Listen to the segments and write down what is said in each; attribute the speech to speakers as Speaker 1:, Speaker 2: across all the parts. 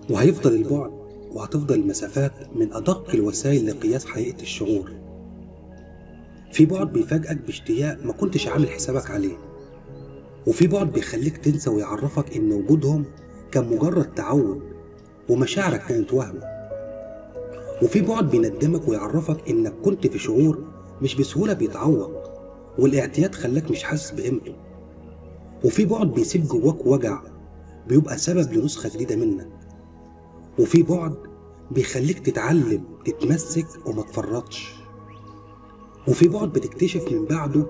Speaker 1: وهيفضل البعد وهتفضل المسافات من أدق الوسائل لقياس حقيقة الشعور. في بعد بيفاجئك باشتياق ما كنتش عامل حسابك عليه، وفي بعد بيخليك تنسى ويعرفك إن وجودهم كان مجرد تعود ومشاعرك كانت وهمة. وفي بعد بيندمك ويعرفك إنك كنت في شعور مش بسهولة بيتعوض، والاعتياد خلاك مش حاسس بقيمته. وفي بعد بيسيب جواك وجع بيبقى سبب لنسخة جديدة منك. وفي بعد بيخليك تتعلم تتمسك وما تفرطش. وفي بعد بتكتشف من بعده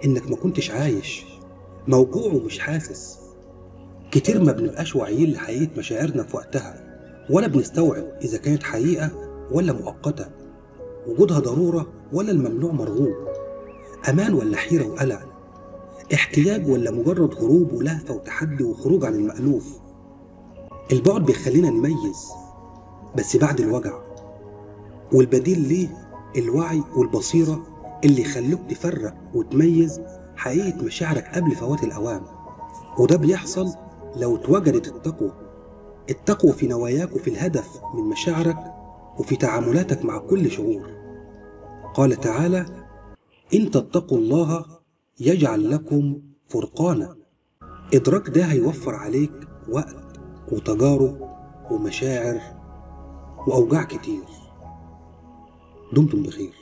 Speaker 1: إنك ما كنتش عايش، موجوع ومش حاسس. كتير ما بنبقاش واعيين لحقيقة مشاعرنا في وقتها، ولا بنستوعب إذا كانت حقيقة ولا مؤقتة، وجودها ضرورة ولا الممنوع مرغوب، أمان ولا حيرة وقلق، احتياج ولا مجرد هروب ولهفة وتحدي وخروج عن المألوف. البعد بيخلينا نميز بس بعد الوجع، والبديل ليه الوعي والبصيرة اللي يخلوك تفرق وتميز حقيقة مشاعرك قبل فوات الأوان. وده بيحصل لو اتوجدت التقوى، التقوى في نواياك وفي الهدف من مشاعرك وفي تعاملاتك مع كل شعور. قال تعالى: إن تتقوا الله يجعل لكم فرقانا. إدراك ده هيوفر عليك وقت وتجارب ومشاعر وأوجاع كتير. دمتم بخير.